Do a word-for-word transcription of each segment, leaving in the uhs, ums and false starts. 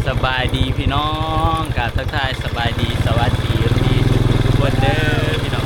สบายดีพี่น้อง กราบทักทายสบายดี สวัสดี เอฟซี ทุกๆคนเด้อพี่น้อง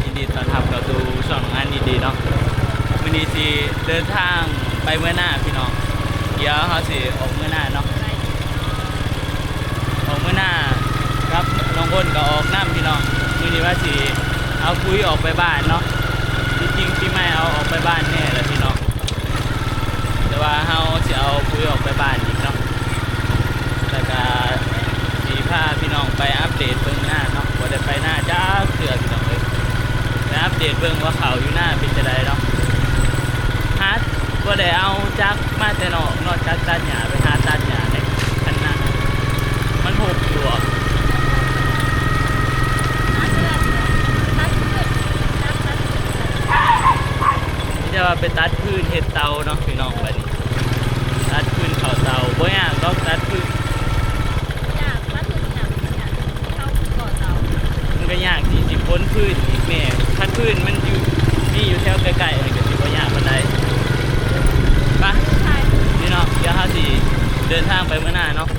ยินดีต้อนรับเข้าสู่ช่องงานดีๆเนาะ มื้อนี้สิเดินทางไปเมืองนาพี่น้อง เดี๋ยวเฮาสิออกเมืองนาเนาะ ออกเมืองนากับน้องอ้นก็ออกนำพี่น้อง มื้อนี้ว่าสิเอาปุ๋ยออกไปบ้านเนาะ ที่จริงปีใหม่เอาออกไปบ้านแน่แหละพี่น้อง แต่ว่าเฮาสิเอาปุ๋ยออกไปบ้านอีกเนาะ แล้วก็สิพาพี่น้องไปอัปเดตเบิ่งนาเนาะ บ่ได้ไปนาจักเทื่อพี่น้องเอ้ย ไปอัปเดตเบิ่งว่าข้าวอยู่นาเป็นจั่งใดเนาะ หา บ่ได้เอาจักมาแต่นอกเนาะ จักตัดหญ้า ไปหาตัดหญ้าในคันนา มันหกอยู่อะ มีแต่ว่าไปตัดฟืนเฮ็ดเตาเนาะพี่น้อง บัดนี้ ตัดฟืนเข้าเตา บ่ยากดอกตัดฟืน ยาก ตัดฟืนยาก ยากที่เฮาก่อเตา มันก็ยากที่สิขนฟืนอีกแม่ คันฟืนมันอยู่ มีอยู่แถวใกล้ๆ มันก็สิบ่ยากปานใด ไป ใช่ พี่น้อง เดี๋ยวเฮาสิเดินทางไปเมืองนาเนาะ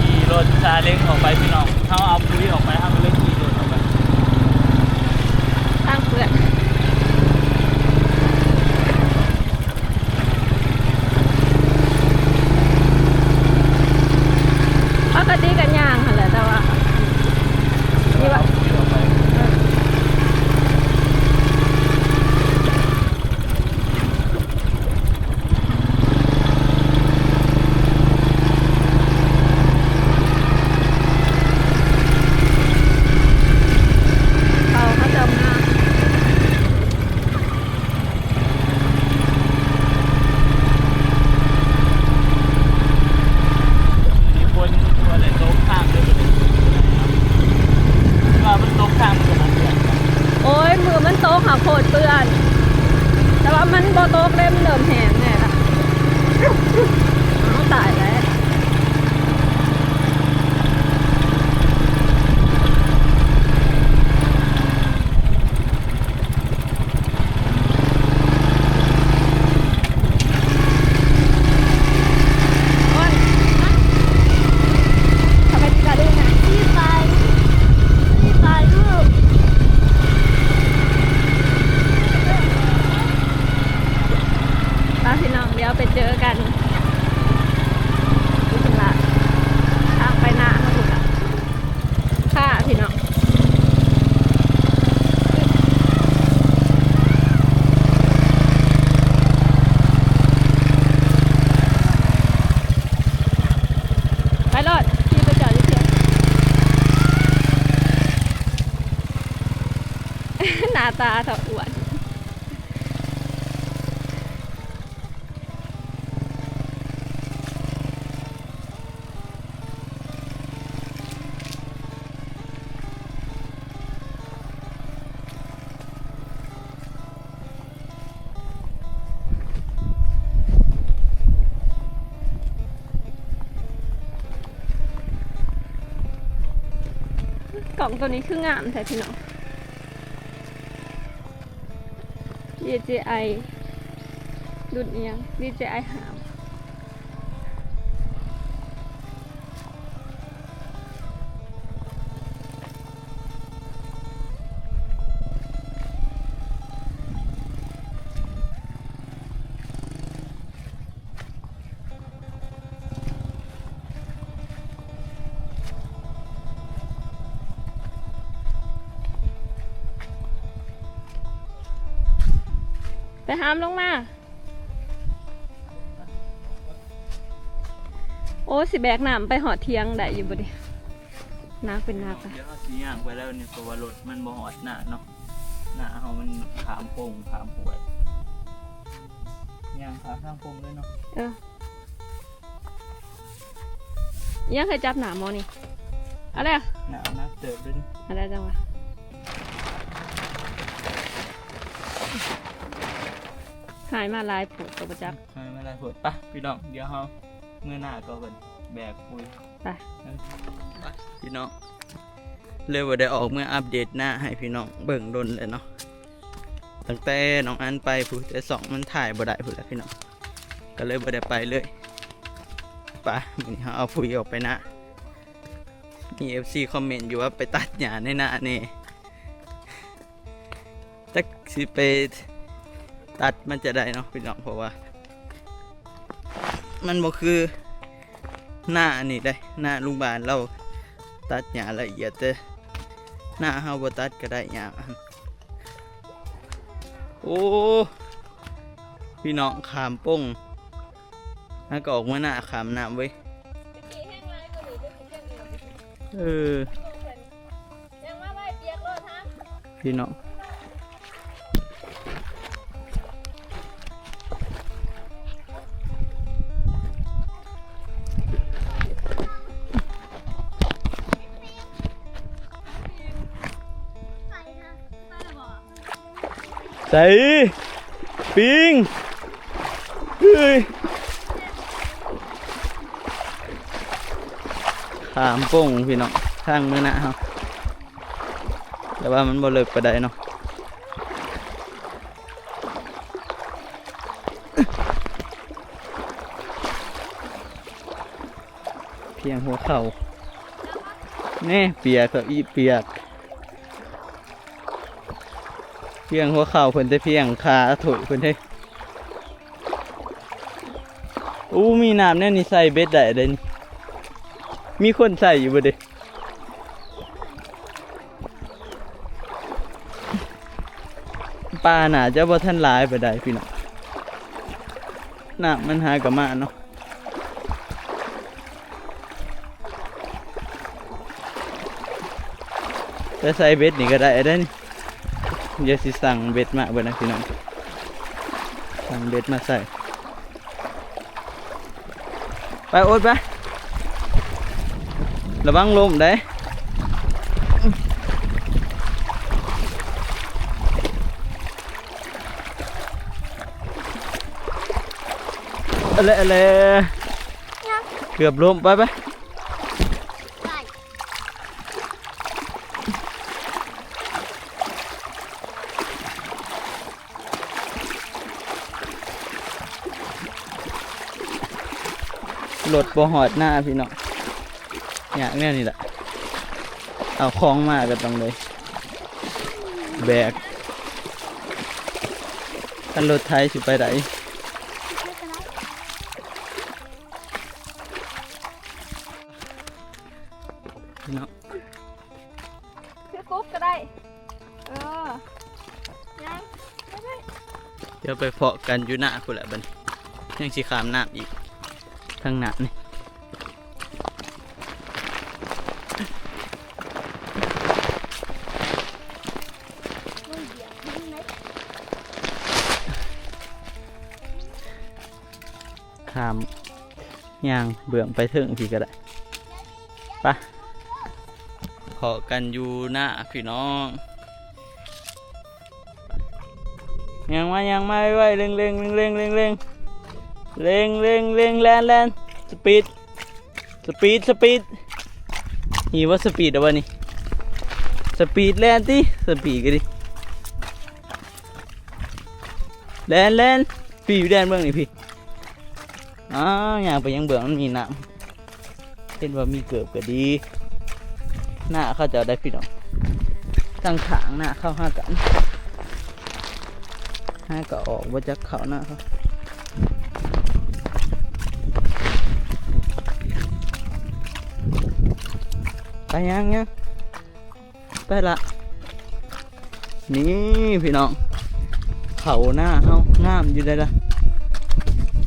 ขี่รถซาเล้งออกไปพี่น้อง เฮาเอาปุ๋ยออกไป เฮาก็เลยขี่รถออกไป ทางเปื้อน ปกติก็ย่างหั่นแหละ แต่ว่า นี่ว่า เอาปุ๋ยออกไป เออ เขา เขาเจ้ามา มีคนตัวได้ตกข้างเลย ว่ามันตกข้างมันก็บ่เปื้อน โอ้ย มือมันตกหาโพดเปื้อน แต่ว่ามันบ่ตกเด้ มันเริ่มแห้งแน่ละ เอาตายแล้ว โอ๊ย ทำไมพี่กาดื้อนะ พี่ไป พี่ไปลูก ไปพี่น้อง เดี๋ยวไปเจอกันที่ตลาด ทางไปนาเขาถูกละ ค่ะพี่น้อง ไปโลด พี่ไปจอดอยู่เพียง หน้าตาเถาะอ้วน กล่องตัวนี้คืองามแท้พี่น้อง ดีเจไอ รุ่นอิหยัง ดีเจไอ หาม ไปหามลงมา โอ้ สิแบกน้ำไปฮอดเถียงได้อยู่บ่เด้ หนักเป็นหนักอะ เดี๋ยวเฮาสิย่างไปแล้วเนี่ย เพราะว่ารถมันบ่ฮอดนาเนาะ นาเฮามันข้ามโป่งข้ามห้วย ย่างข้ามทางโป่งเลยเนาะ เออ ยังเคยจับหนามบ่นี่ เอาแล้ว หนามหนักเติบเลย เอาแล้วจังหวะ หายมาหลายโพดก็บ่จับ หายมาหลายโพด ไปพี่น้อง เดี๋ยวเฮา เมื่อหน้าก็เพิ่นแบกปุ๋ย ไป เออ ไปพี่น้อง เลยบ่ได้ออกเมืออัปเดตนาให้พี่น้องเบิ่งโดนเลยเนาะ ตั้งแต่น้องอันไปพู้น แต่ซ่องมันถ่ายบ่ได้พู้นแหละพี่น้อง ก็เลยบ่ได้ไปเลย ไป มื้อนี้เฮาเอาปุ๋ยออกไปนา มี เอฟซี คอมเมนต์อยู่ว่าไปตัดหญ้าในนาแหน่ จักสิไปตัดมันจะได้เนาะพี่น้อง เพราะว่า มันบ่คือนานี่เด้ นาลุงบานลาวตัดหญ้าละเอียด แต่นาเฮาบ่ตัดก็ได้หญ้า โอ้ พี่น้อง ข้ามป่ง แล้วก็ออกมาหน้าข้ามน้ำเว้ย เออ ยังมาไว้เปียกโลดฮะ พี่น้อง ใส่ ปิง เฮ้ย ข้ามป่งพี่น้อง ทางมื้อหน้าเฮา แต่ว่ามันบ่เลิกปานใดเนาะ เพียงหัวเข่า แน่ เปียก เก้าอี้เปียก เพียงหัวเข่าเพิ่น แต่เพียงขาโถยเพิ่นเด้ อู้ มีน้ำแนวนี้ใส่เบ็ดได้เด้นี่ มีคนใส่อยู่บ่เด้ ปลาน่าจะบ่ทันหลายปานใดพี่น้อง น้ำมันหากะมาเนาะ แต่ใส่เบ็ดนี่ก็ได้เด้นี่ เดี๋ยวสิสั่งเบ็ดมาเบิ่งนะพี่น้อง สั่งเบ็ดมาใส่ ไปโอ๊ตไป ระวังล้มเด้ เอาเลย เอาเลย เกือบล้ม ไปไป รถบ่ฮอดนาพี่น้อง ยากแนวนี้แหละ เอาของมาก็ต้องเลย แบก คันรถไถสิไปได พี่น้อง คือกุ๊กก็ได้ เออ ยัง ไม่ไม่ เดี๋ยวไปเพาะกันอยู่หน้าพู้นแหละบัดนี้ ยังสิข้ามน้ำอีก ทางน้ำนี่ ข้าม ย่างเบื้องไปเทิงพี้ก็ได้ ไป เพาะกันอยู่หน้าพี่น้อง ย่างมา ย่างมาไวๆ เร่งๆ เร่งๆ เร่งๆ เร่งๆ เร่งๆ แล่นๆ สปีด สปีด สปีด นี่ว่าสปีดเอาวะนี่ สปีดแล่นติ สปีดก็ดี แล่นๆ พี้แล่นเบิ่งนี่พี้ อ้าว ย่างไปยังเบื้องมันมีน้ำ เห็นว่ามีเกิบก็ดี หน้าเขาเจ้าได้พี่น้อง ตั้งขางหน้าเข้าหากัน หาก็ออกบ่จักเข้าหน้าเขา ไปยังยัง ไปละ นี่พี่น้อง เขาหน้าเฮางามอยู่ได้ละ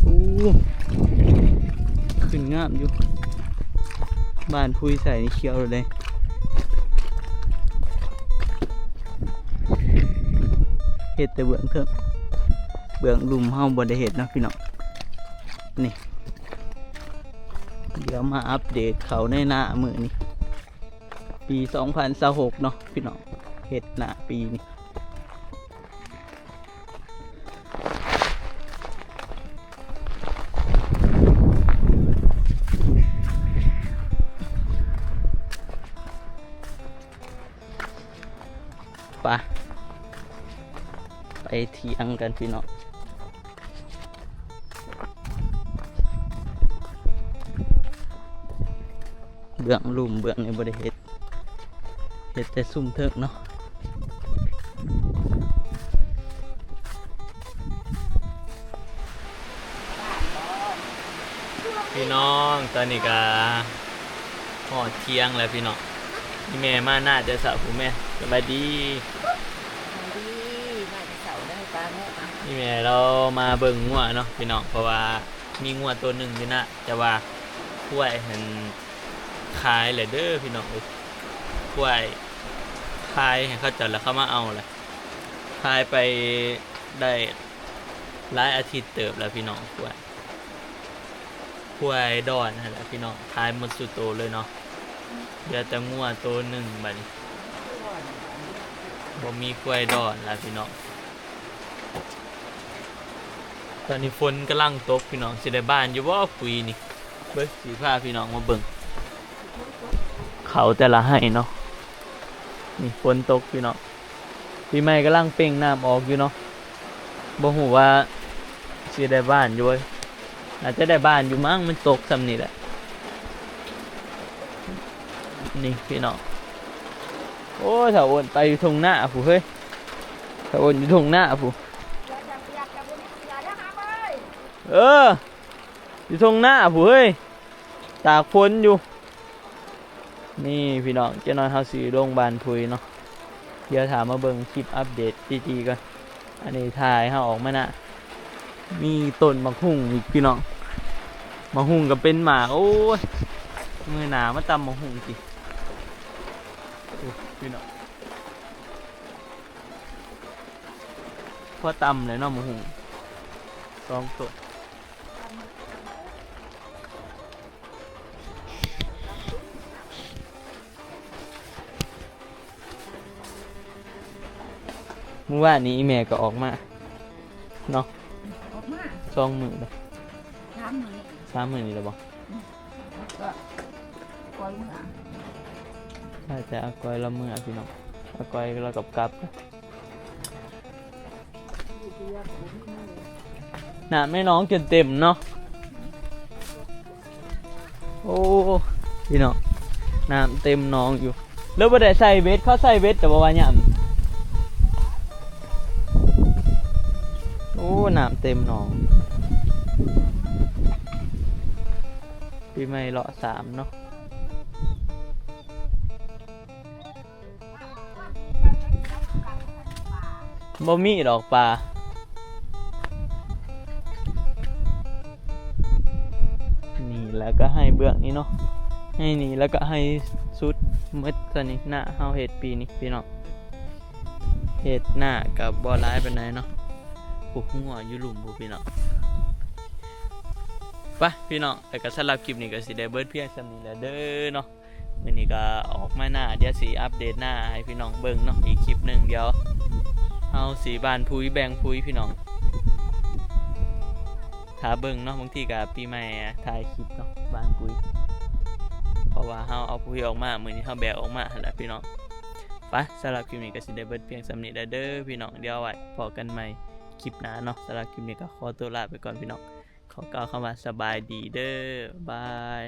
อู้ ขึ้นงามอยู่ บ้านพุ้ยใส่นี่เขียวเลย เฮ็ดแต่เบื้องเทิง เบื้องลุ่มเฮาบ่ได้เฮ็ดเนาะพี่น้อง นี่ เดี๋ยวมาอัปเดตเขาในหน้ามื้อนี้ ปีสองพันซาวหกเนาะพี่น้อง เฮ็ดหน้าปีนี้ เ เถียงกันพี่น้อง เบื้องลุ่มเบื้องนี้บ่ได้เฮ็ด เฮ็ดแต่ซุ่มเทิงเนาะ พี่น้อง ตอนนี้ก็ฮอดเที่ยงแล้วพี่น้อง อีแม่มานาแต่เช้าพู้นแม่ สบายดี สบายดี มาแต่เช้าได้ปลาแม่ อีแม่เรามาเบิ่งงัวเนาะพี่น้อง เพราะว่ามีงัวตัวหนึ่งอยู่นะ แต่ว่าควายหั้นขายแล้วเด้อพี่น้องเอ้ย ควายขายให้เขาเจ้าแล้วเขามาเอาเลย ขายไปได้หลายอาทิตย์เติบแล้วพี่น้อง ควาย ควายดอนนั่นแหละพี่น้อง ขายหมดสุดโตเลยเนาะ เหลือแต่งัวตัวหนึ่งบัดนี้ บ่มีควายดอนแล้วพี่น้อง ตอนนี้ฝนกำลังตกพี่น้อง สิได้บานอยู่บ่ปีนี้ เบิ่ง สิพาพี่น้องมาเบิ่ง เขาแต่ละไฮ่เนาะ นี่ฝนตกพี่น้อง ปีใหม่กำลังเป่งน้ำออกอยู่เนาะ บ่ฮู้ว่าสิได้บานอยู่บ่ น่าจะได้บานอยู่มั้ง มันตกส่ำนี่แหละ นี่พี่น้อง โอ้ย ถ้าโอนไปอยู่ทุ่งนาพู้นเฮ้ย ถ้าโอนอยู่ทุ่งนาพู้น เออ อยู่ทุ่งนาพู้นเฮ้ย ตากฝนอยู่ นี่พี่น้อง เจ้าน้อยเฮาสิลงบ้านพุ้ยเนาะ เดี๋ยวถามมาเบิ่งคลิปอัปเดตดีๆก่อน อันนี้ถ่ายเฮาออกมานะ มีต้นบักหุ่งอีกพี่น้อง บักหุ่งก็เป็นหมาก โอ้ย มื้อหน้ามาตำบักหุ่งกิน โอ้ย พี่น้อง พอตำเลยเนาะบักหุ่ง สองต้น มื้อวานนี้อีแม่ก็ออกมาเนาะ ออกมา สองมื้อเลย สามมื้อ สามมื้อนี่แล้วบ่ ก็ปล่อยมื้อ น่าจะเอาก้อยละมื้อพี่น้อง เอาก้อยแล้วกลับกลับ น้ำในหนองจนเต็มเนาะ โอ้ พี่น้อง น้ำเต็มหนองอยู่ แล้วบ่ได้ใส่เบ็ด เขาใส่เบ็ดแต่บ่ว่ายาม โอ้ น้ำเต็มหนอง ปีใหม่เลาะสามเนาะ บ่มีดอกปลา นี่แล้วก็ไฮ่เบื้องนี้เนาะ ไฮ่นี่แล้วก็ไฮ่สุดหมด ตอนนี้นาเฮาเฮ็ดปีนี้พี่น้อง เฮ็ดนาก็บ่หลายปานใดเนาะ ปลูกงัวอยู่ลุ่มพู้นพี่น้อง ไปพี่น้อง แล้วก็สำหรับคลิปนี้ก็สิได้เบิดเพียงส่ำนี้แหละเด้อเนาะ มื้อนี้ก็ออกมานา เดี๋ยวสิอัปเดตนาให้พี่น้องเบิ่งเนาะ อีกคลิปหนึ่ง เดี๋ยวเฮาสิบานพุ้ยแบ่งพุ้ยพี่น้อง ถ้าเบิ่งเนาะ บางทีก็ปีใหม่ถ่ายคลิปเนาะ บานพุ้ย เพราะว่าเฮาเอาพุ้ยออกมา มื้อนี้เฮาแบกออกมาหั่นล่ะพี่น้อง ไป สำหรับคลิปนี้ก็สิได้เบิดเพียงส่ำนี้แหละเด้อพี่น้อง เดี๋ยวไว้พ้อกันใหม่คลิปหน้าเนาะ สำหรับคลิปนี้ก็ขอตัวลาไปก่อนพี่น้อง ขอกล่าวคำว่าสบายดีเด้อ บาย